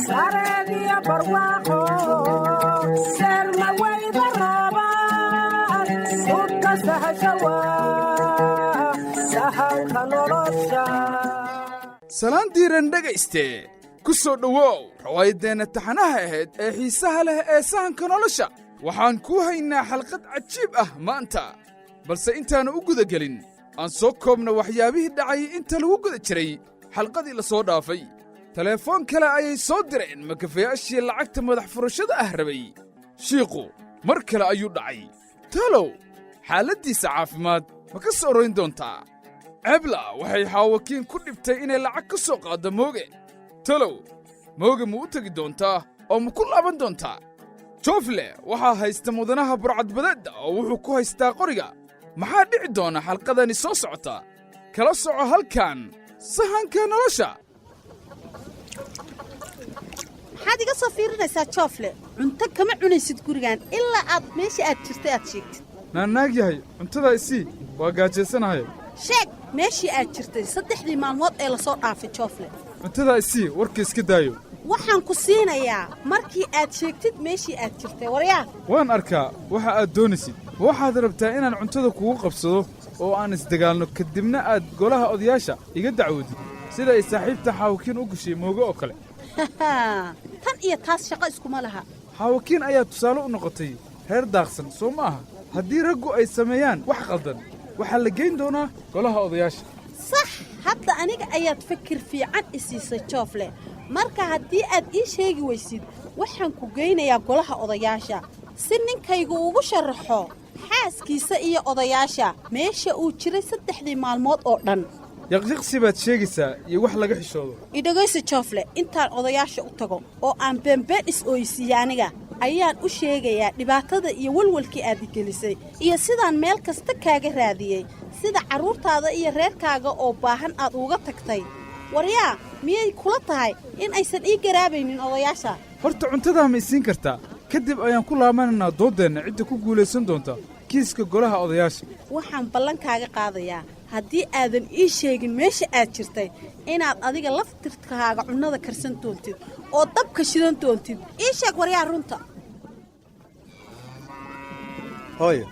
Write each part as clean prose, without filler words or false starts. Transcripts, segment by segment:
Sareediyo barwaaqo, seerma wayda raabaan, dhulka sahasha waa sahanka nolosha. Salaan diiran, dhegayste. Ku soo dhowow rawaayaddeenna taxanaha ahayd ee xiisaha leh ee Sahanka Nolosha. Waxaan kuu haynaa xalqad cajiib ah maanta, balse intaannu u guda gelin, aan soo koobna waxyaabihii dhacay inta lagu guda jiray xalqadii la soo dhaafay. Teleefoon kale ayay soo direen makafayaashii lacagta madax furashada ah rabay. Shiiqu mar kale ayuu dhacay. Talow xaaladdiisa caafimaad ma ka soo royn doontaa? Cebla waxay Xaawakiin ku dhibtay inay lacag ka soo qaaddo Mooge. Talow Mooge ma u tegi doontaa oo ma ku laaban doontaa? Joofle waxaa haysta mudanaha burcadbadeedda oo wuxuu ku haystaa qoriga. Maxaa dhici doona xalqadani soo socota? Kala soco halkan Sahanka Nolosha. Maxaad iga soo fiirinaysaa, Joofle? Cunto kama cunaysid gurigan ilaa aad meesha aad jirtay aad sheegtid. Naannaag yahay, cuntadaa isii, waa gaajaysanahay. Sheeg meeshii aad jirtay 3dii maalmood ee lasoo dhaafay, Joofle. Cuntadaa isii, warka iska daayo. Waxaan ku siinayaa markii aad sheegtid meeshii aad jirtay, waryaa. Waan arkaa waxa aad doonaysid. Ma waxaad rabtaa inaan cuntada kugu qabsado oo aan isdagaalno, kadibna aad golaha odayaasha iga dacwoodid, sida ay saaxiibta Xaawakiin u gashay Mooge oo kale? Tan iyo taas shaqo iskuma laha. Xaawakiin ayaa tusaale u noqotay reer daaqsan, soo ma aha? Haddii raggu ay sameeyaan wax qaldan, waxaa la geyn doonaa golaha odayaasha. Sax, hadda aniga ayaad fakir fiican i siisay, Joofle. Marka haddii aad ii sheegi weysid, waxaan ku geynayaa golaha odayaasha si ninkaygu ugu sharaxo xaaskiisa iyo odayaasha meesha uu jiray 3dii maalmood oo dhan. Yaqyaqsi baad sheegaysaa iyo wax laga xishoodo. Idhegayso, Joofle, intaan odayaasha u tago oo aan beenbeen is ooysiiye, aniga ayaan u sheegayaa dhibaatada iyo walwalkii aad igelisay iyo sidaan meel kasta kaaga raadiyey, sida carruurtaada iyo reerkaaga oo baahan aad uga tagtay. Waryaa, miyay kula tahay in aysan ii garaabaynin odayaasha? Horta cuntadaa ma isiin kartaa? Kadib ayaan ku laabanaynaa dooddeenna cidda ku guulaysan doonta kiiska golaha odayaasha. Waxaan ballankaaga qaadayaa, haddii aadan ii sheegin meesha aad jirtay, inaad adiga laftirkaaga cunnada karsan doontid oo dabka shidan doontid. Ii sheeg, waryaa, runta. Hooyo,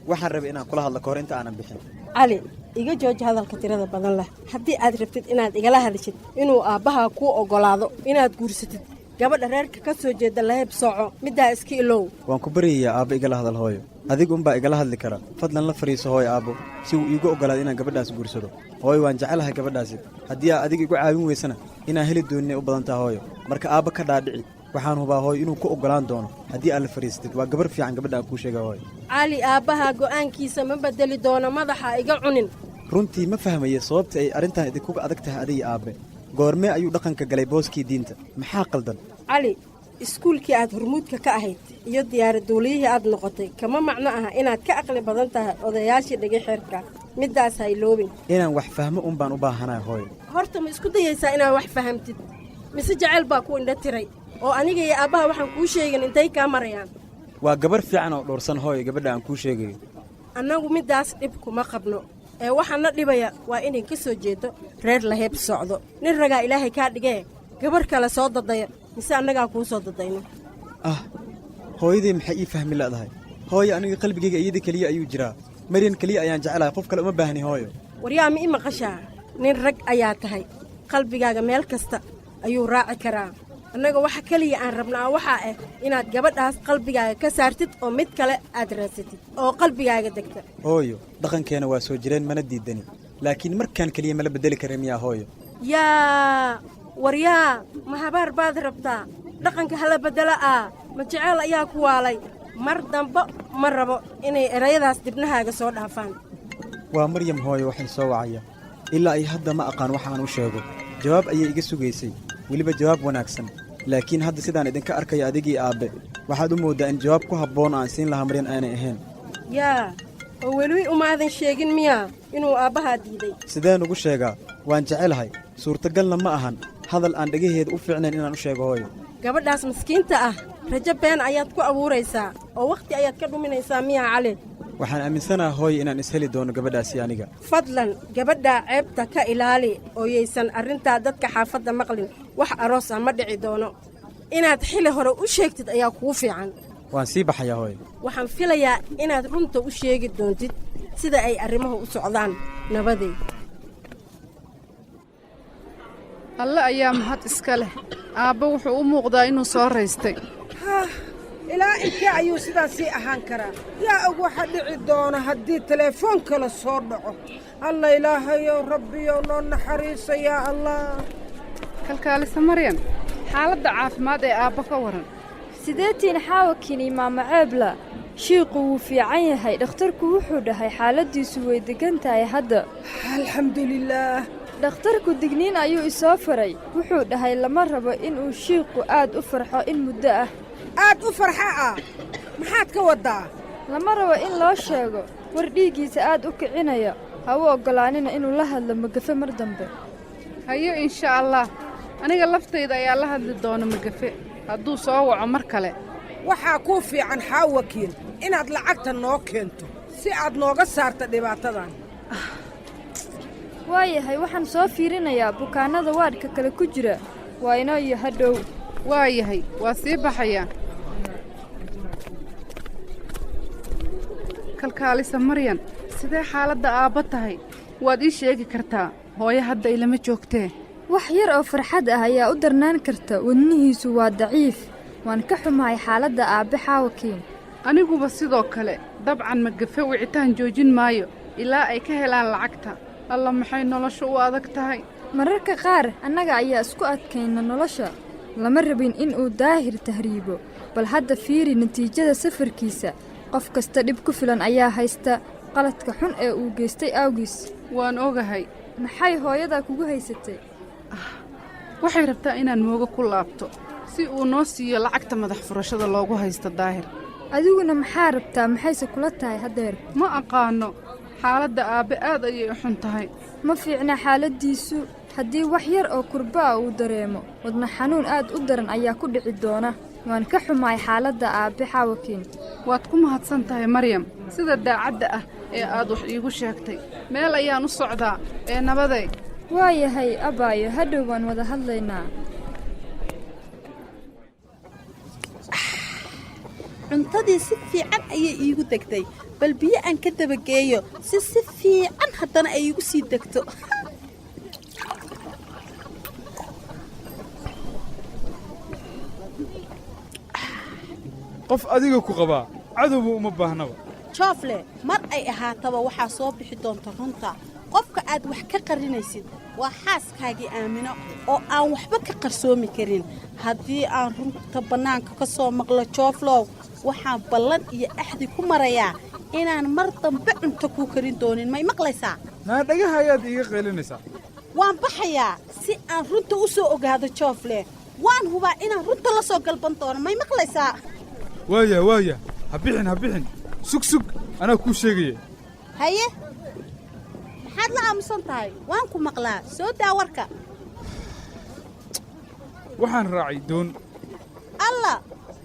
waxaan rabay inaan kula hadlo kahor inta aanan bixin. Cali, iga jooji hadalka tirada badan leh. Haddii aad rabtid inaad igala hadashid inuu aabbahaa kuu oggolaado inaad guursatid gabadha reerka ka soo jeeda laheeb sooco, middaa iska ilow. Waan ku baryayaa, aabba, igala hadal. Hooyo, adiga unbaa igala hadli kara. Fadlan la fadhiiso hooyo aabbo si uu iigu oggolaado inaan gabadhaas guursado. Hooyo, waan jecelahay gabadhaasi. Haddii aa adiga igu caawin weysana, inaan heli dooninay u badan taha, hooyo. Marka aabba ka dhaadhici. Waxaan hubaa, hooyo, inuu ku oggolaan doono haddii aad la fadhiisatid. Waa gabar fiican gabadha aan kuu sheega, hooyo. Cali, aabbahaa go'aankiisa ma beddeli doono. Madaxa iga cunin. Runtii ma fahmaya sababta ay arrintan idinkuga adag tahay adiga aabbe. Goormee ayuu dhaqanka galay booskii diinta? Maxaa qaldan? Cali, iskuulkii aad hormuudka ka ahayd iyo diyaaraduuliyihii aad noqotay kama macno aha inaad ka aqli badan tahay odayaashii dhigi xeerka. Middaas ha iloobin. Inaan wax fahmo un baan u baahanahay, hooyo. Horta ma isku dayaysaa inaad wax fahamtid, mise jacayl baa ku indho tiray oo aniga iyo aabbaha waxaan kuu sheegin intay kaa marayaan? Waa gabar fiican oo dhowrsan, hooyo, gabadha aan kuu sheegayo. Annagu middaas dhib kuma qabno, ee waxaana dhibaya waa inay ka soo jeedo reer laheeb socdo. Nin ragaa Ilaahay kaa dhigee, gabar kale soo dadaya mise annagaa kuu soo dadayno? Ah, hooyadii maxay ii fahmi la'dahay? Hooyo, aniga qalbigayga iyada keliya ayuu jiraa. Maryan keliya ayaan jecelahay, qof kale uma baahni, hooyo. Waryaa, ma i maqashaa? Nin rag ayaa tahay, qalbigaaga meel kasta ayuu raaci karaa. Annaga waxa keliya aan rabnaa waxaa ah inaad gabadhaas qalbigaaga ka saartid oo mid kale aad raadsatid oo qalbigaaga degta. Hooyo, dhaqankeena waa soo jireen, mana diidani, laakiin markaan keliya mala beddeli kara miyaa, hooyo? Yaa, waryaa, ma habaar baad rabtaa? Dhaqanka hala beddela ah, ma jeceel ayaa ku waalay? Mar dambo ma rabo inay erayadaas dibnahaaga soo dhaafaan. Waa Maryam, hooyo, waxay soo wacaya. Ilaa ay hadda ma aqaan waxa aan u sheego. Jawaab ayay iga sugaysay, weliba jawaab wanaagsan. Laakiin hadda sidaan idinka arkayo adigii aabbe, waxaad u mooddaa in jawaab ku habboon aan siin lahaa Maryan aanay ahayn. Yaa, oo weli umaadan sheegin miyaa inuu aabbahaa diiday? Sideen ugu sheegaa? Waan jecelahay, suurtagalna ma ahan hadal aan dhagaheeda u fiicnayn inaan u sheego, hooyo. Gabadhaas miskiinta ah rajo been ayaad ku abuuraysaa oo wakhti ayaad ka dhuminaysaa miyaa, Cali? Waxaan aaminsanaha hooyo inaan isheli doono gabadhaasi aniga. Fadlan gabadhaa ceebta ka ilaali oo yaysan arrintaa dadka xaafadda maqlin. Wax aroos ah ma dhici doono. Inaad xili hore u sheegtid ayaa kugu fiican. Waan sii baxayaa hooyo. Waxaan filayaa inaad runta u sheegi doontid sida ay arrimuhu u socdaan. Nabaday. Alle ayaa mahad iska leh. Aabba wuxuu u muuqdaa inuu soo raystay. Haah, ilaa intee ayuu sidaas sii ahaan karaa? Yaa og waxa dhici doona haddii teleefoon kale soo dhaco? Alla ilaahayow, rabbiyow, noo naxariisa, yaa Allah. Kalkaalisa Maryan, xaaladda caafimaad ee aabba ka waran? Sideetiin xaawakiin iyo maama Ceebla, shiiqu wuu fiican yahay. Dhakhtarku wuxuu dhahay xaaladdiisu way deggan tahay hadda. Alxamdulilaah. Dhakhtarku digniin ayuu isoo faray. Wuxuu dhahay lama rabo inuu shiiqu aad u farxo in muddo ah. Aad u farxa ah? Maxaad ka waddaa? Lama rabo in loo sheego war dhiiggiisa aad u kicinaya. Ha u oggolaanina inuu la hadlo magafe mar dambe. Hayo, insha Allah. Aniga laftayda ayaa la hadli doona magafe hadduu soo waco mar kale. Waxaa kuu fiican, xaawakiin, inaad lacagta noo keento si aad nooga saarta dhibaatadan. Waayahay, waxaan soo fiirinayaa bukaannada waadhka kale ku jira. Waa inoo iyo hadhow. Waa yahay, waa sii baxayaa. Kalkaalisa Maryan, sidee xaaladda aabba tahay? Waad ii sheegi kartaa, hooyo hadda ilama joogtee. Wax yar oo farxad ah ayaa u darnaan karta. Wadnihiisu waa daciif. Waan ka xumahay xaaladda aabbe, xaawakiin. Aniguba sidoo kale. Dabcan magafe wicitaan joojin maayo ilaa ay ka helaan lacagta. Alla, maxay noloshu u adag tahay! Mararka qaar annaga ayaa isku adkayna nolosha. Lama rabin in uu Daahir tahriibo. Bal hadda fiiri natiijada safarkiisa. Qof kasta dhib ku filan ayaa haysta qaladka xun ee uu geystay awgiis. Waan ogahay. Maxay hooyadaa kugu haysatay? Waxay rabtaa inaan moogo ku laabto si uu noo siiyo lacagta madax furashada loogu haysto Daahir. Adiguna maxaa rabtaa? Maxayse kula tahay haddeer? Ma aqaanno. Xaaladda aabbe aad ayay u xun tahay. Ma fiicna xaaladdiisu. Haddii wax yar oo kurba ah uu dareemo, wadna xanuun aad u daran ayaa ku dhici doona. Waan ka xumahay xaaladda aabbe, xaawakiin. Waad ku mahadsan tahay Maryam sida daacadda ah ee aad wax iigu sheegtay. Meel ayaan u socdaa ee nabaday. Waayahay abaayo, hadhow waan wada hadlaynaa. Cuntadii si fiican ayay iigu degtay. Bal biyo aan ka dabageeyo si si fiican haddana ay iigu sii degto. Qof adiga ku qabaa cadowba uma baahnaba. Joofle, mar ay ahaataba waxaa soo bixi doonta runta. Qofka aad wax ka qarinaysid waa xaaskaagii Aamino oo aan waxba ka qarsoomi karin. Haddii aan runta bannaanka ka soo maqlo, Jooflow, waxaan ballan iyo axdi ku marayaa inaan mar dambe cunto kuu karin doonin. May maqlaysaa? Naa, dhagaha ayaad iiga qaylinaysaa. Waan baxayaa si aan runta u soo ogaado, Joofle. Waan hubaa inaan runta la soo galban doono. May maqlaysaa? Waaya, waaya, ha bixin, ha bixin. Sug, sug, anaa kuu sheegaya. Haye, maxaad la aamusan tahay? Waan ku maqlaa, soo daa warka. Waxaan raacay doon. Alla,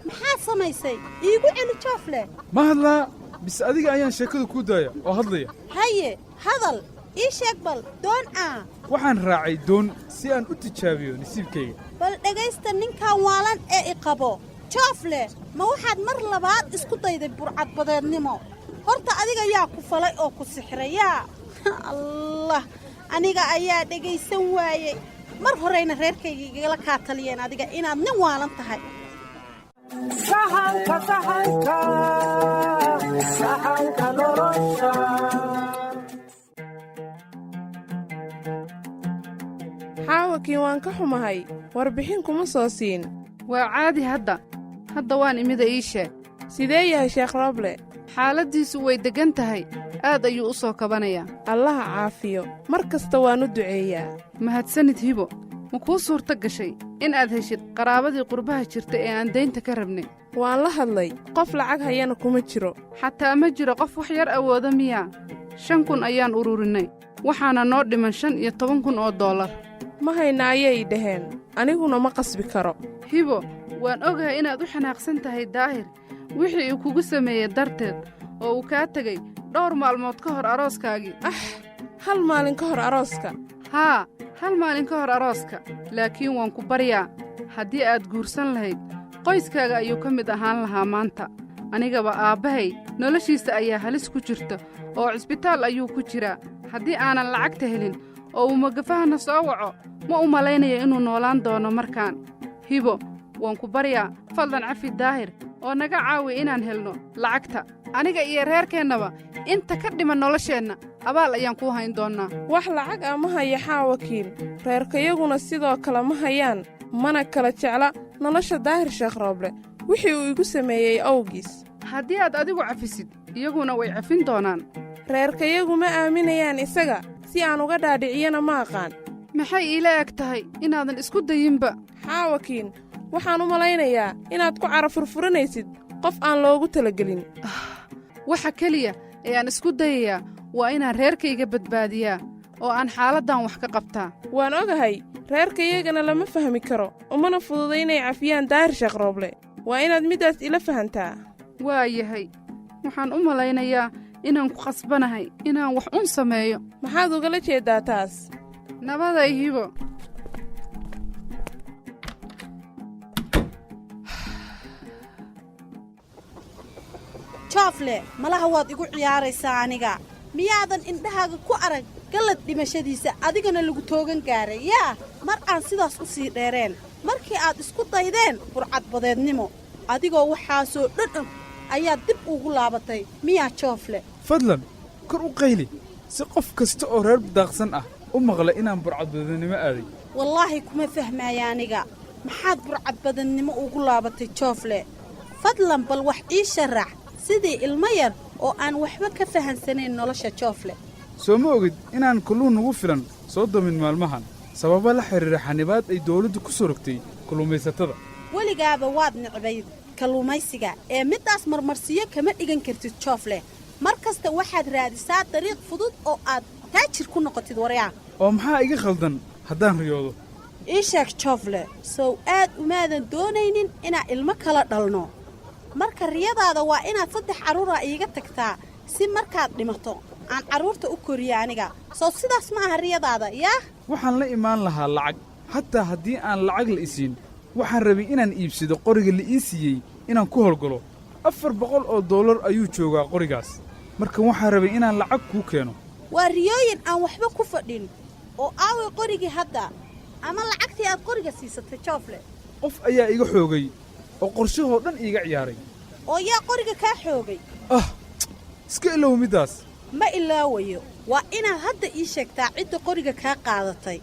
maxaad samaysay? Iigu celi, Joofle. Ma hadlaa bise adiga ayaan sheekada kuu daaya oo hadlaya? Haye, hadal, ii sheeg bal doon ah. Waxaan raacay doon si aan u tijaabiyo nasiibkayga. Bal dhegaysta ninkan waalan ee i qabo. Joofle, ma waxaad mar labaad isku dayday burcadbadeednimo? Horta adiga yaa ku falay oo ku sixray? Yaa Allah, aniga ayaa dhegaysan waayey. Mar horeyna reerkayga igala kaa taliyeen adiga inaad nin waalan tahay. Sahanka, sahanka, sahanka nolosha. Xaawakiin, waan ka xumahay, warbixin kuma soo siin. Waa caadi hadda. Hadda waan imida, ii sheeg. Sidee yahay Sheekh Rooble? Xaaladdiisu way deggan tahay, aad ayuu u soo kabanayaa. Allaha caafiyo, mar kasta waan u duceeyaa. Mahadsanid Hibo. Ma kuu suurto gashay in aad heshid qaraabadii qurbaha jirta ee aan daynta ka rabnay? Waan la hadlay, qof lacag hayana kuma jiro. Xataa ma jiro qof wax yar awooda miyaa? 5000 ayaan ururinnay, waxaana noo dhiman 15,000 oo dollar. Ma hayna ayay dhaheen, aniguna ma qasbi karo. Hibo, waan ogahay inaad u xanaaqsan tahay Daahir wixii uu kugu sameeyey darteed. Oo uu kaa tegey dhowr maalmood ka hor arooskaagii. Ah, hal maalin ka hor arooska? Haa, hal maalin ka hor arooska. Laakiin waan ku baryaa, haddii aad guursan lahayd, qoyskaaga ayuu ka mid ahaan lahaa maanta. Anigaba aabbahay noloshiisa ayaa halis ku jirta oo cisbitaal ayuu ku jiraa. Haddii aanan lacagta helin oo uu magafahana soo waco, ma u malaynayo inuu noolaan doono markaan. Hibo, waan ku baryaa, fadlan cafi Daahir oo naga caawi inaan helno lacagta. Aniga iyo reerkeennaba inta ka dhiman nolosheenna abaal ayaan kuu hayn doonnaa. Wax lacag ah ma haya, Xaawakiin. Reerkayaguna sidoo kale ma hayaan, mana kala jecla nolosha Daahir Sheekh Rooble wixii uu igu sameeyey awgiis. Haddii aad adigu cafisid, iyaguna way cafin doonaan. Reerkayagu ma aaminayaan isaga, si aan uga dhaadhiciyana ma aqaan. Maxay iila eg tahay inaadan isku dayinba? Xaawakiin, waxaan u malaynayaa inaad ku carafurfuranaysid qof aan loogu talagelin. Waxa keliya ee aan isku dayayaa waa inaan reerkayga badbaadiyaa oo aan xaaladdan wax ka qabtaa. Waan ogahay, reerkayagana lama fahmi karo, umana fududa inay cafiyaan Daahir Sheekh Rooble. Waa inaad middaas ila fahantaa. Waa yahay, waxaan u malaynayaa inaan ku khasbanahay inaan wax un sameeyo. Maxaad ugala jeeddaa taas? Nabaday, Hibo. Joofle, malaha waad igu ciyaaraysaa aniga. Miyaadan indhahaaga ku arag gallad dhimashadiisa, adigana lagu toogan gaaray? Yaa mar aan sidaas u sii dheereen markii aad isku daydeen burcadbadeednimo, adigoo waxaasoo dhan og ayaad dib ugu laabatay miyaa, Joofle? Fadlan kor u qayli si qof kasta oo reer daaqsan ah u maqla inaan burcadbadeednimo aaday. Wallaahi kuma fahmaaya aniga. Maxaad burcadbadannimo ugu laabatay, Joofle? Fadlan bal wax ii sharax sidii ilmo yar oo aan waxba ka fahansanayn nolosha, Joofle. Soo ma ogid inaan kalluun nagu filan soo damin maalmahan sababo la xidhiira xanibaad ay dawladdu ku soo rogtay kalluumaysatada? Weligaaba waad necbayd kalluumaysiga, ee middaas marmarsiyo kama dhigan kartid, Joofle. Mar kasta waxaad raadisaa dariiq fudud oo aad taajir ku noqotid, waryaa. Oo maxaa iga khaldan haddaan riyoodo? Ii sheeg, Joofle, sow aad umaadan doonaynin inaan ilmo kala dhalno? Marka riyadaada waa inaad 3 carruura iiga tagtaa si markaad dhimato aan carruurta u koriyo aniga. Sow sidaas ma aha riyadaada, yaah? Waxaan la imaan lahaa lacag, xataa haddii aan lacag la isiin. Waxaan rabay inaan iibsado qoriga la ii siiyey inaan ku howlgalo. $400 ayuu joogaa qorigaas. Marka waxaan rabay inaan lacag kuu keeno. Waa riyooyin aan waxba ku fadhin. Oo aaway qorigii hadda ama lacagtii aad qoriga siisatay, Joofle? Qof ayaa iga xoogay oo qorshahoo dhan iiga ciyaaray. Oo yaa qoriga kaa xoogay? Ah, iska ilow middaas. Ma ilaawayo. Waa inaad hadda ii sheegtaa cidda qoriga kaa qaadatay.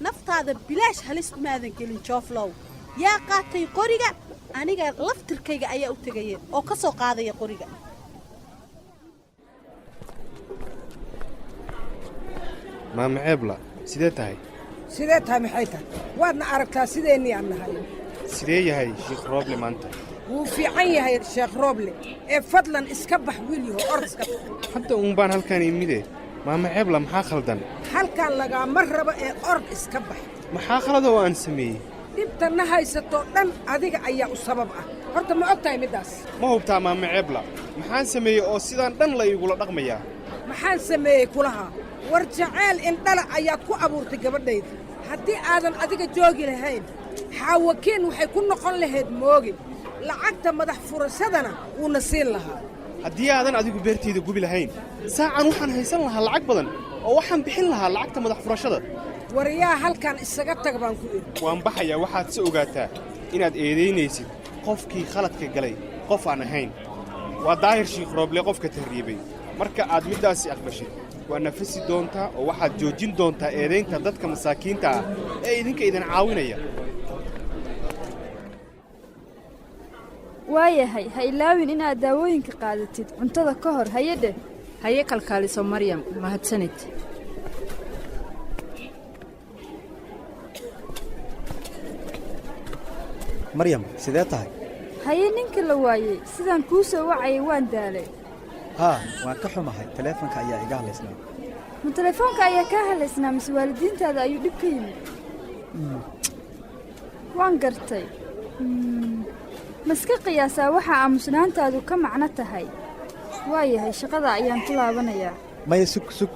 Naftaada bilaash halis umaadan gelin, Jooflow. Yaa qaatay qoriga? Aniga laftirkayga ayaa u tegaya oo ka soo qaadaya qoriga. Maama Ceebla, sidee tahay? Sidee tahay maxay tahay? Waadna aragtaa sideennii aan nahay. Sidee yahay Sheekh Rooble maanta? Wuu fiican yahay Sheekh Rooble, ee fadlan iska bax, wiilyaho, orod iska bax. Hadda uun baan halkaan imide. Maama Ceebla, maxaa khaldan? Halkaan lagaama rabo, ee orod iska bax. Maxaa khalada oo aan sameeyey? Dhibtanna haysatoo dhan adiga ayaa u sabab ah. Horta ma og tahay middaas? Ma hubtaa, Maama Ceebla? Maxaan sameeyey oo sidaan dhan la iigula dhaqmayaa? Maxaan sameeyey kulahaa? War jacayl indhala ayaad ku abuurtay gabadhayda. Haddii aadan adiga joogi lahayn, Xaawakiin waxay ku noqon lahayd mooge. Lacagta madax furashadana wuuna siin lahaa. Haddii aadan adigu beertayda gubi lahayn, saacan waxaan haysan lahaa lacag badan oo waxaan bixin lahaa lacagta madax furashada. Waryaa, halkan isaga tag baan ku idhi. Waan baxayaa. Waxaad si ogaataa inaad eedaynaysid qofkii khaladka galay qof aan ahayn. Waa Daahir Shiikh Rooble qofka tahriibay. Marka aad middaasi aqbashid, waa nafisi doontaa oo waxaad joojin doontaa eedaynta dadka masaakiinta ah ee idinka idin caawinaya. Waayahay, ha ilaawin inaad daawooyinka qaadatid cuntada ka hor. Haye dheh. Haye, kalkaaliso Maryam, mahadsanid. Maryam, sidee tahay? Haye, ninka la waayey, sidaan kuu soo wacayay waan daalay. Haa, waan ka xumahay, taleefanka ayaa iga hadlaysnaa. Ma telefoonka ayaa kaa hadlaysnaa mise waalidiintaada ayuu dhib ka yimid? Waan gartay. Ma iska qiyaasaa waxa aamusnaantaadu ka macno tahay? Waayahay, shaqada ayaan ku laabanayaa. Maya, sug sug,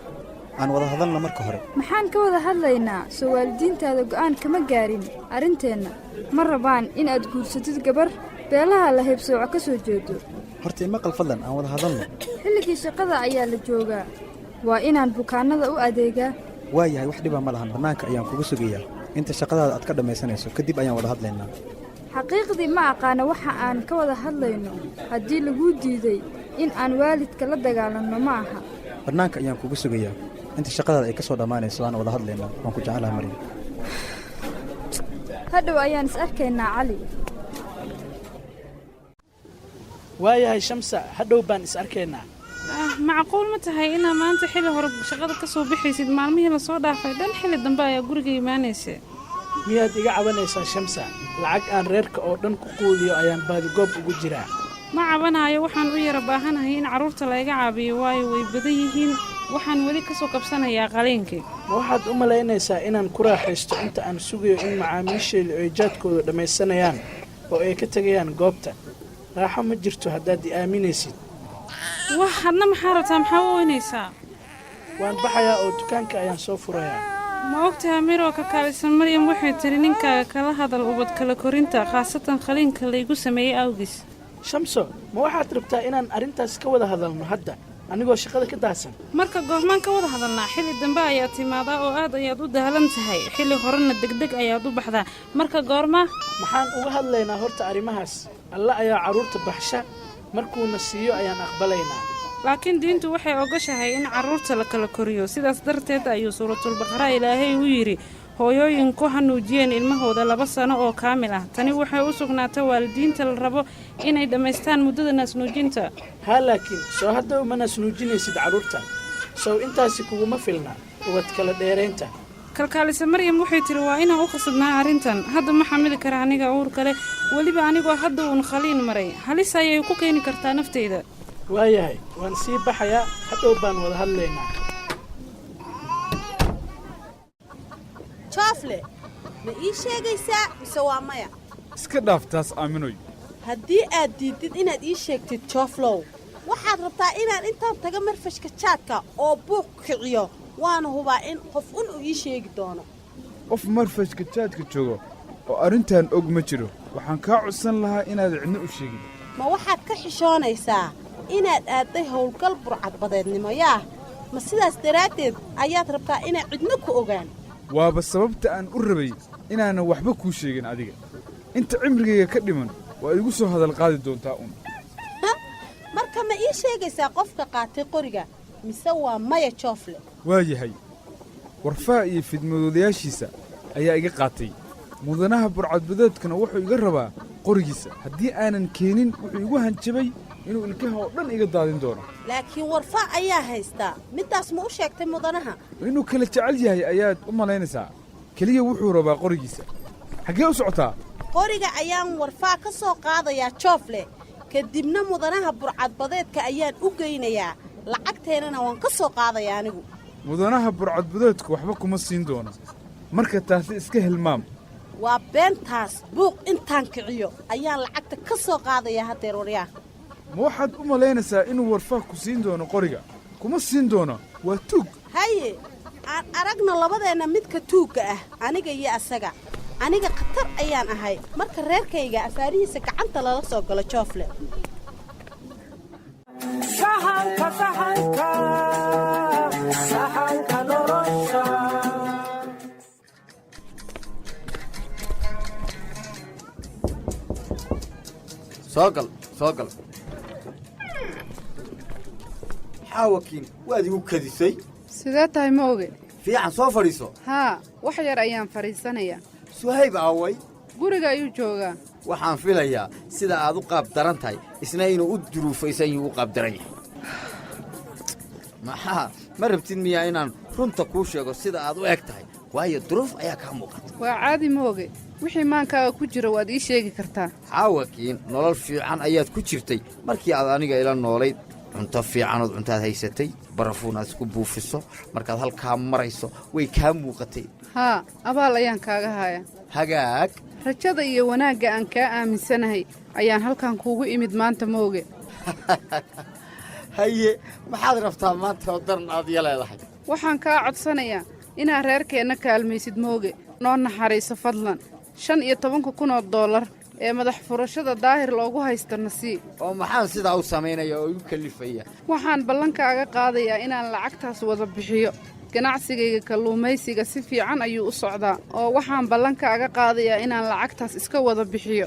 aan wada hadalna marka hore. Maxaan ka wada hadlaynaa? Soo waalidiintaada go'aan kama gaarin arrinteenna. Ma rabaan in aad guursatid gabar beelaha la haybsooco ka soo jeedo. Horta imaqal, fadlan aan wada hadalno. Xilligii shaqada ayaa la joogaa, waa inaan bukaannada u adeegaa. Waa yahay, wax dhibaa ma lahan. Bannaanka ayaan kugu sugayaa inta shaqadaada aad ka dhammaysanayso, kadib ayaan wada hadlaynaa. Xaqiiqdii ma aqaana waxa aan ka wada hadlayno. Haddii laguu diiday in aan waalidka la dagaalanno ma aha. Bannaanka ayaan kugu sugayaa inta shaqadaada ay ka soo dhammaanayso, aan wada hadlaynaa. Waan ku jecelaha, Maryam. Hadhow ayaan is arkaynaa, Cali. Waayahay Shamsa, hadhow baan is arkaynaa. Ah, macquul ma tahay inaa maanta xilli hore shaqada ka soo baxaysid? Maalmihii lasoo dhaafay dhan xilli dambe ayaa guriga imaanaysa. Miyaad iga cabanaysaa, Shamsa? Lacag aan reerka oo dhan ku quudiyo ayaan baadigoob ugu jiraa. Ma cabanaayo, waxaan u yara baahanahay in carruurta layga caabiyo, waayo way badan yihiin. Waxaan weli ka soo kabsanayaa qaliinkii. Ma waxaad u malaynaysaa inaan ku raaxaysto inta aan sugayo in macaamiishaydu ay jaadkooda dhammaysanayaan oo ay ka tegayaan goobta? Raaxo ma jirto haddaad i aaminaysid. Wah, hadna maxaa rabtaa? Maxaa u oynaysaa? Waan baxayaa oo dukaanka ayaan soo furayaa. Ma ogtahay, Miroo, kalkaalisan Maryam waxay tidhi ninkaaga kala hadal ubad kala korinta, khaasatan qaliinka laygu sameeyey awgiis. Shamso, ma waxaad rabtaa inaan arrintaas ka wada hadalno hadda anigoo shaqada ka daahsan? Marka goormaan ka wada hadalnaa? Xilli dambe ayaad timaadaa oo aad ayaad u dahlan tahay, xilli horena degdeg ayaad u baxdaa. Marka goorma? Maxaan uga hadlaynaa horta arrimahaas? Alle ayaa carruurta baxsha, markuuna siiyo ayaan aqbalaynaa. Laakiin diintu waxay ogoshahay in carruurta la kala koriyo. Sidaas darteed ayuu Suuratulbaqara Ilaahay u yidhi hooyooyinku ha nuujiyeen ilmahooda 2 sano oo kaamil ah. Tani waxay u sugnaatay waalidiinta la rabo inay dhammaystaan muddada naasnuujinta. Haa, laakiin soo hadda uma naasnuujinaysid carruurta? Sow intaasi kuguma filna ubad kala dheeraynta? Kalkaalisa Maryam waxay tidhi waa inaan u khasabnaa arrintan. Hadda ma xamili kara aniga uur kale, weliba anigoo hadda uun khaliin maray. Halis ayay ku keeni kartaa naftayda. Waayahay, waan sii baxayaa, hadhow baan wada hadlaynaa. Joofle, ma ii sheegaysaa mise waa maya? Iska dhaaf taas, Aaminoy. Haddii aad diiddid inaad ii sheegtid, Jooflow, waxaad rabtaa inaan intaan taga marfashka jaadka oo buuq kiciyo, waana hubaa in qof un uu ii sheegi doono. Qof marfashka jaadka joogo oo arrintan og ma jiro. Waxaan kaa codsan lahaa inaad cidno u sheegin. Ma waxaad ka xishoonaysaa inaad aadday howlgal burcadbadeednimo yaah? Ma sidaas daraaddeed ayaad rabtaa inaan cidno ku ogaan? Waaba sababta aan u rabay inaanan waxba kuu sheegin adiga. Inta cimrigayga ka dhiman waa igu soo hadal qaadi doontaa uun. Marka ma ii sheegaysaa qofka qaatay qoriga mise waa maya, Joofle? Waa yahay, Warfaa iyo fidmadoodayaashiisa ayaa iga qaatay. Mudanaha burcadbadeedkuna wuxuu iga rabaa qorigiisa. Haddii aanan keenin, wuxuu igu hanjabay inuu ilkaha oo dhan iga daadin doono. Laakiin Warfaa ayaa haystaa middaas, ma u sheegtay mudanaha? Inuu kala jecel yahay ayaad u malaynaysaa? Keliya wuxuu rabaa qorigiisa. Xaggee u socotaa? Qoriga ayaan Warfaa ka soo qaadayaa, Joofle, kadibna mudanaha burcadbadeedka ayaan u geynayaa, lacagteennana waan ka soo qaadayaa anigu. Mudanaha burcadbadeedku waxba kuma siin doono, marka taasi iska hilmaam. Waa beentaas. Buuq intaan kiciyo ayaan lacagta ka soo qaadayaa haddeer, waryaa. Ma waxaad u malaynaysaa inuu Warfaa ku siin doono qoriga? Kuma siin doono, waa tuug. Haye, aan aragno labadeenna midka tuugga ah, aniga iyo asaga. Aniga khatar ayaan ahay marka reerkayga afaarihiisa gacanta lala soo galo, Joofle. Soo gal, soo gal. Xaawakiin, waad igu kadisay. Sidee tahay, ma oge? Fiican, soo fadhiiso. Haa, wax yar ayaan fadhiisanayaa. Suhayb aaway? Guriga ayuu joogaa. Waxaan filayaa sida aad u qaab daran tahay isna inuu u duruufaysan yuu u qaab daran yahay. Maxaa, ma rabtid miyaa inaan runta kuu sheego sida aad u eg tahay? Waayo duruuf ayaa kaa muuqata. Waa caadi, ma oge. Wixii maankaaga ku jira waad ii sheegi kartaa. Xaawakiin, nolol fiican ayaad ku jirtay markii aad aniga ila noolayd. Cunto fiicanood cuntaad haysatay, barafuun aad isku buufiso markaad halkaa marayso way kaa muuqatay. Haa, abaal ayaan kaaga hayaa. Hagaag. Rajada iyo wanaagga aan kaa aaminsanahay ayaan halkan kuugu imid maanta, ma oge. Haye, maxaad rabtaa maanta oo daran aad iyo leedahay? Waxaan kaa codsanayaa inaad reerkeenna kaalmaysid, Mooge. Noo naxariiso fadlan. $15,000 ee madax furashada Daahir loogu haysto nasii. Oo maxaan sidaa u samaynaya oo igu kallifaya? Waxaan ballankaaga qaadayaa inaan lacagtaas wada bixiyo. Ganacsigayga kalluumaysiga si fiican ayuu u socdaa, oo waxaan ballankaaga qaadayaa inaan lacagtaas iska wada bixiyo.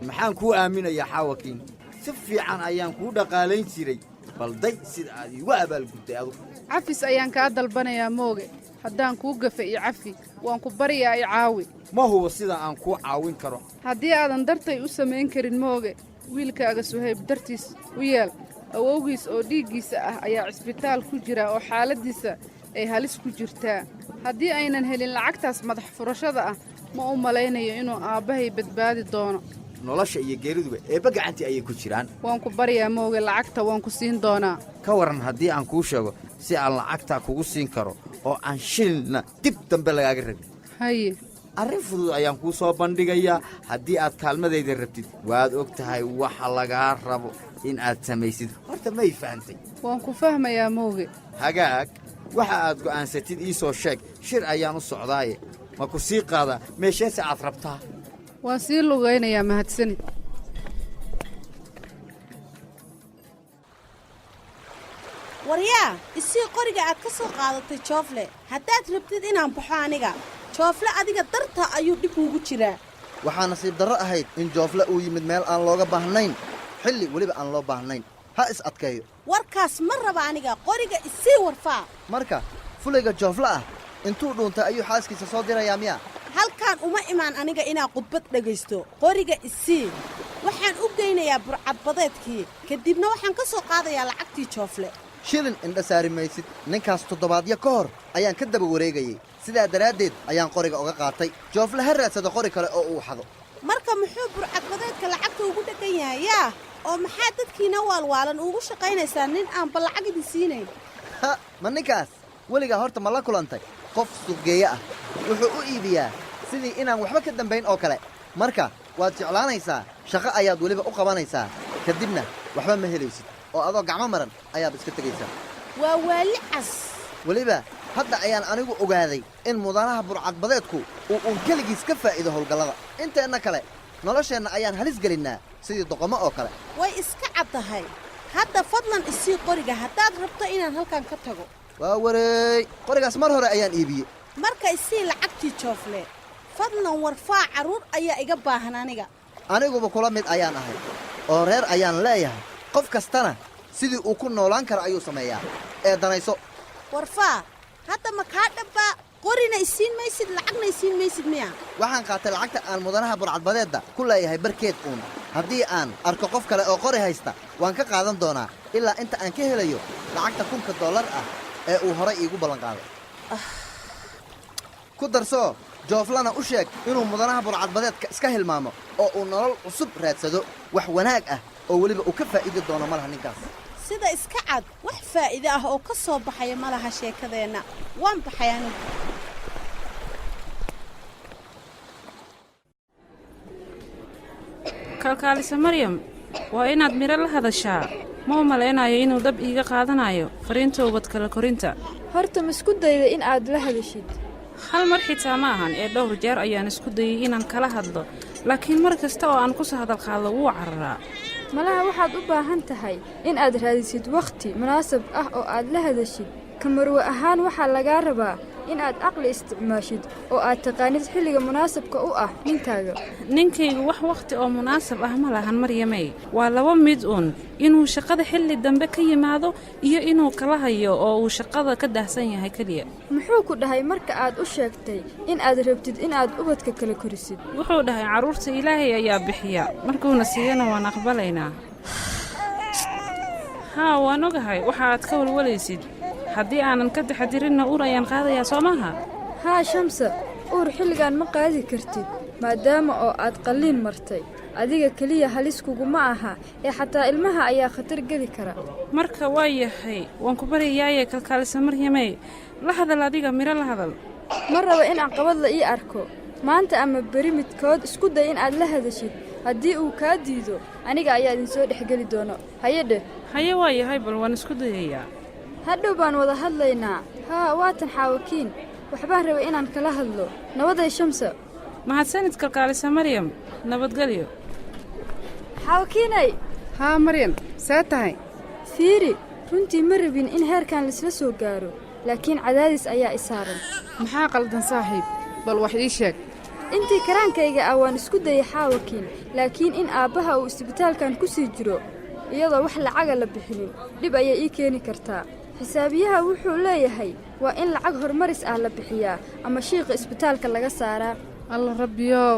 Maxaan kuu aaminayaa, Xaawakiin? Si fiican ayaan kuu dhaqaalayn jiray. Balday sida aad iigu abaalgudday adugu. Cafis ayaan kaa dalbanayaa, Mooge. Haddaan kuu gafa, i cafi. Waan ku baryaa, i caawi. Ma hubo sida aan kuu caawin karo. Haddii aadan dartay u samayn karin, Mooge, wiilkaaga Suhayb dartiis u yeel. Awowgiis oo dhiiggiisa ah ayaa cisbitaal ku jira oo xaaladdiisa ay halis ku jirtaa. Haddii aynan helin lacagtaas madax furashada ah, ma u malaynayo inuu aabbahay badbaadi doono. Nolosha iyo geeriduba eebba gacantii ayay ku jiraan. Waan ku baryaa, Mooge, lacagta waan ku siin doonaa. Ka warran haddii aan kuu sheego si aan lacagtaa kugu siin karo oo aan shilinna dib dambe lagaaga rabin? Haye. Arrin fudud ayaan kuu soo bandhigayaa haddii aad kaalmadayda rabtid. Waad og tahay waxa lagaa rabo in aad samaysid. Horta may fahantay? Waan ku fahmayaa, Mooge. Hagaag, waxa aad go'aansatid ii soo sheeg. Shir ayaan u socdaaye, ma ku sii qaadaa meesheese aad rabtaa? Waan sii lugaynayaa, mahadsanid. Waryaa, isii qoriga aad ka soo qaadatay Joofle haddaad rabtid inaan baxo aniga. Joofle adiga darta ayuu dhib ugu jiraa. Waxaa nasiib darro ahayd in Joofle uu yimid meel aan looga baahnayn, xilli weliba aan loo baahnayn. Ha is adkeeyo. Warkaas ma raba aniga. Qoriga isii, Warfaa. Marka fulayga Joofle ah intuu dhuuntay ayuu xaaskiisa soo dirayaa miya? Halkaan uma imaan aniga inaa khudbad dhegaysto. Qoriga isii. Waxaan u geynayaa burcadbadeedkii, kadibna waxaan ka soo qaadayaa lacagtii Joofle. Shilin indha saari maysid ninkaas. Toddobaadyo ka hor ayaan ka daba wareegayey, sidaa daraaddeed ayaan qoriga uga qaatay. Joofle ha raadsado qori kale oo uu xado. Marka muxuu burcadbadeedka lacagta ugu dheggan yahay, yaa? Oo maxaa dadkiina waalwaalan ugu shaqaynaysaa nin aanba lacag idin siinayn? Ha, ma ninkaas weligaa horta ma la kulantay qof suuqgeeye ah? Wuxuu u iibiyaa sidii inaan waxba ka dambayn oo kale. Marka waad jeclaanaysaa, shaqo ayaad weliba u qabanaysaa, kadibna waxba ma helaysid oo adoo gacmo maran ayaad iska tegaysaa. Waa waali cas. Weliba hadda ayaan anigu ogaaday in mudanaha burcadbadeedku uu uun keligiis ka faa'iido howlgallada. Inteenna kale nolosheenna ayaan halis gelinnaa sidii doqommo oo kale. Way iska caddahay hadda. Fadlan isii qoriga haddaad rabto inaan halkan ka tago. Waa wareey, qorigaas mar hore ayaan iibiyey. Marka isii lacagtii Joofle fadlan. Warfaa, carruur ayaa iga baahan aniga. Aniguba kula mid ayaan ahay oo reer ayaan leeyahay. Qof kastana sidii uu ku noolaan karo ayuu sameeyaa ee danayso. Warfaa, hadda ma kaa dhabbaa? Qorina isiin maysid, lacagna isiin maysid miya? Waxaan qaatay lacagta aan mudanaha burcadbadeedda ku leeyahay barkeed uun. Haddii aan arko qof kale oo qori haysta, waan ka qaadan doonaa ilaa inta aan ka helayo lacagta $1,000 ah ee uu horay iigu ballanqaaday. Ku darsoo, Jooflana u sheeg inuu mudanaha burcadbadeedka iska hilmaamo oo uu nolol cusub raadsado. Wax wanaag ah oo weliba uu ka faa'iidi doono ma laha ninkaas. Sida iska cad, wax faa'iide ah oo ka soo baxaya ma laha sheekadeenna. Waan baxay anigu. Kalkaalisa Maryam, waa inaad Midho la hadashaa. Ma u malaynayo inuu dhab iiga qaadanayo fariinta ubad kala korinta. Horta ma isku dayda in aad la hadashid? Hal mar xitaa ma ahan ee dhowr jeer ayaan isku dayey inaan kala hadlo, laakiin mar kasta oo aan ku soo hadal qaadlo wuu cararaa. Malaha waxaad u baahan tahay in aad raadisid wakhti munaasab ah oo aad la hadashid. Kamarwe ahaan waxaa lagaa rabaa in aad caqli isticmaashid oo aad taqaanid xilliga munaasabka u ah ninkaaga. Ninkaygu wax wakhti oo munaasab ah ma lahan, Maryamey. Waa laba mid uun: inuu shaqada xilli dambe ka yimaado iyo inuu kala hayo oo uu shaqada ka daahsan yahay keliya. Muxuu ku dhahay marka aad u sheegtay in aad rabtid in aad ubadka kala korisid? Wuxuu dhahay carruurta Ilaahay ayaa bixiya, markuuna siiyana waan aqbalaynaa. Haa, waan ogahay waxa aad ka walwalaysid. Haddii aanan ka taxadirinna, uur ayaan qaadayaa, soo maaha? Haa Shamsa, uur xilligan ma qaadi kartid maadaama oo aad qalliin martay. Adiga keliya halis kuguma aha ee xataa ilmaha ayaa khatar geli kara. Marka waa yahay, waan ku baryayaaye, kalkaalisa Maryamey, la hadal adiga. Midho la hadal. Ma rabo in caqabad la ii arko. Maanta ama beri midkood isku day in aad la hadashid. Haddii uu kaa diido, aniga ayaa idinsoo dhexgeli doono. Haye dheh. Haye, waa yahay, bal waan isku dayayaa. Hadhow baan wada hadlaynaa. Haa, waatan Xaawakiin. Waxbaan rabay inaan kala hadlo. Nabaday, Shamsa. Mahadsanid, kalkaalisa Maryam, nabadgelyo. Xaawakiinay. Haa Maryam, see tahay? Fiiri, runtii ma rabin in heerkan laisla soo gaaro, laakiin cadaadis ayaa i saaran. Maxaa qaldan, saaxiib? Bal wax ii sheeg. Intii karaankayga ah waan isku dayay, Xaawakiin, laakiin in aabbaha uu isbitaalkan ku sii jiro iyadoo wax lacaga la bixinin dhib ayay ii keeni kartaa. Xisaabiyaha wuxuu leeyahay waa in lacag horumaris ah la bixiyaa ama shiiqa isbitaalka laga saaraa. Alla rabbiyow,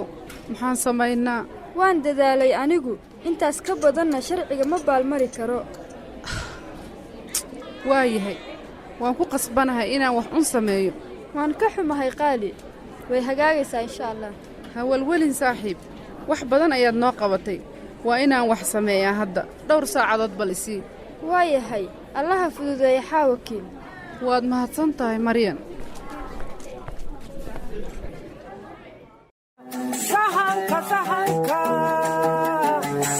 maxaan samaynaa? Waan dadaalay anigu, intaas ka badanna sharciga ma baalmari karo. Waa yahay, waan ku qasbanahay inaan wax un sameeyo. Waan ka xumahay, qaali. Way hagaagaysaa, insha Allah. Ha welwelin, saaxiib, wax badan ayaad noo qabatay. Waa inaan wax sameeyaa hadda. Dhowr saacadood bal isii. Waa yahay, Allaha fududeeya, Xaawakiin. Waad mahadsan tahay, Maryan. Sahanka, sahanka,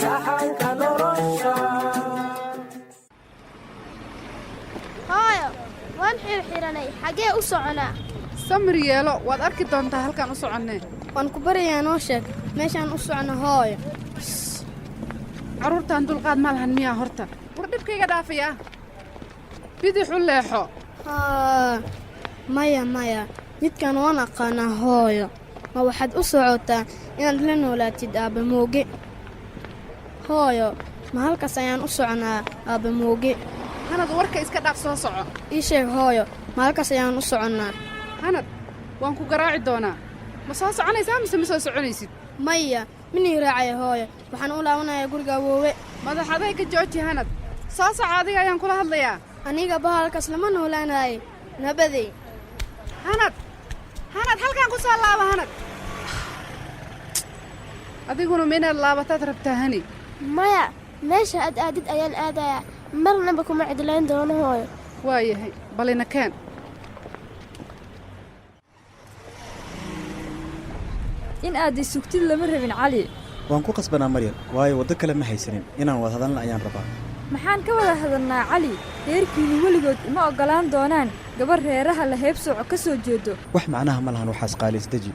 sahanka nolosha. Hooyo, waan xirxiranay, xaggee u soconaa? Samir yeelo, waad arki doontaa halkaan u soconnee. Waan ku baryayaa, noo sheeg meeshaan u socono, hooyo. Carruurtan dulqaad ma lahan miyaa horta? War dhibkayga dhaafayaa, bidix u leexo. Haa, maya maya, midkan waan aqaanaa, hooyo. Ma waxaad u socotaa inaad la noolaatid aabba Mooge? Hooyo, ma halkaas ayaan u soconaa, aabba Mooge? Hanad, warka iska dhaaf, soo soco. Ii sheeg, hooyo, ma halkaas ayaan u soconnaa? Hanad, waan ku garaaci doonaa. Ma soo soconaysaa mise ma soo soconaysid? Maya, minii raacaya, hooyo. Waxaan u laabanayaa guriga awoowe. Madaxaday ka jooji, Hanad. Soo soco, adiga ayaan kula hadlayaa. Aniga ba halkaas lama noolaanaye, nabaday. Hanad, Hanad, halkaan ku soo laaba, Hanad. Adiguna ma inaad laabataad rabtaa, Hani? Maya, meesha aad aadid ayaan aadayaa. Marnaba kuma cidlayn doono, hooyo. Waa yahay, balina keen. In aad isugtid lama rabin, Cali. Waan ku qasbanaa, Maryam, waayo waddo kale ma haysanin. Inaan wada hadalna ayaan rabaa. Maxaan ka wada hadalnaa, Cali? Reerkiinnu weligood ima oggolaan doonaan gabar reeraha la heebsooco ka soo jeedo. Wax macnaha ma lahan waxaas, qaali, isdeji.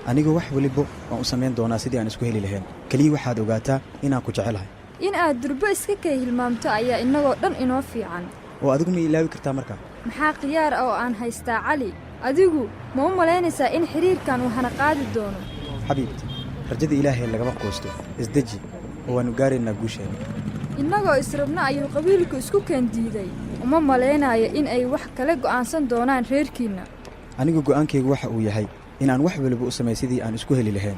Anigu wax weliba waan u samayn doonaa sidii aan isku heli lahayn. Keliya waxaad ogaataa inaan ku jecelahay. In aad durbo iska kay hilmaamto ayaa innagoo dhan inoo fiican. Oo adigu ma ilaawi kartaa markaa? Maxaa khiyaar ah oo aan haystaa, Cali? Adigu ma u malaynaysaa in xidhiirkan uu hana qaadi doono? Xabiibti, rajada Ilaahay lagama quusto. Isdeji oo waannu gaaraynaa guusheenna. Innagoo israbna ayuu qabiilku isku keen diiday. Uma malaynayo in ay wax kale go'aansan doonaan reerkiinna. Anigu go'aankaygu waxa uu yahay inaan wax weliba u samay sidii aan isku heli lahayn.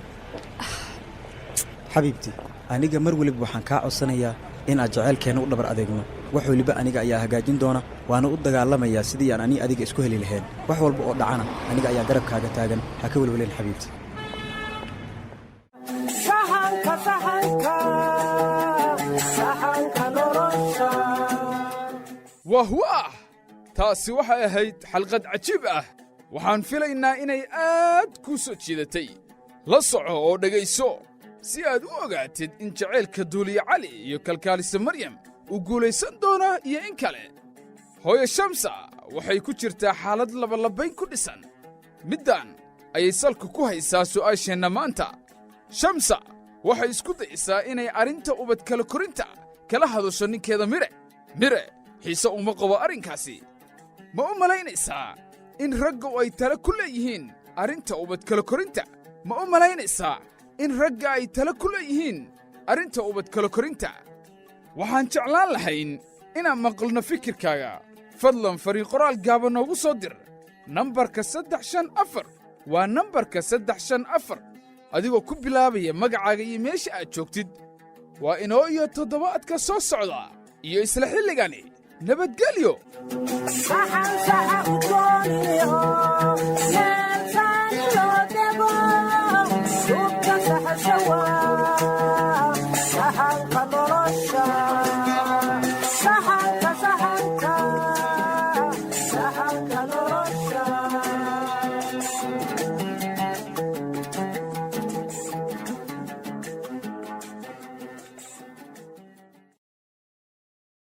Xabiibti, aniga mar weliba waxaan kaa codsanayaa in aad jaceylkeenna u dhabar adeegno. Wax weliba aniga ayaa hagaajin doona, waana u dagaalamayaa sidii aan ani adiga isku heli lahayn. Wax walba oo dhacana aniga ayaa garabkaaga taagan. Ha ka welwelen, xabiibti. Sahanka, sahanka, sahanka nolosha. Wah wah, taasi waxay ahayd xalqad cajiib ah. Waxaan filaynaa inay aad kuu soo jiidatay. La soco oo dhegayso si aad u ogaatid in jacaylka Duuliye Cali iyo kalkaalisa Maryam uu guulaysan doono iyo in kale. Hooyo Shamsa waxay ku jirtaa xaalad labalabbayn ku dhisan. Middan ayay salka ku haysaa su'aasheenna maanta. Shamsa waxay isku daysaa inay arrinta ubad kala korinta kala hadasho ninkeeda Mire. Mire xiise uma qabo arrinkaasi. Ma u malaynaysaa in raggu ay talo ku leeyihiin arrinta ubad kala korinta? Ma u malaynaysaa in ragga ay talo ku leeyihiin arrinta ubad kala korinta? Waxaan jeclaan lahayn inaan maqalno fikirkaaga. Fadlan fariin qoraal gaaban noogu soo dir nambarka 354. Waa nambarka 354, adigoo ku bilaabaya magacaaga iyo meesha aad joogtid. Waa inoo iyo toddobaadka soo socda iyo isla xilligani. Nabadgelyo. Saxan saxa u dooniyo.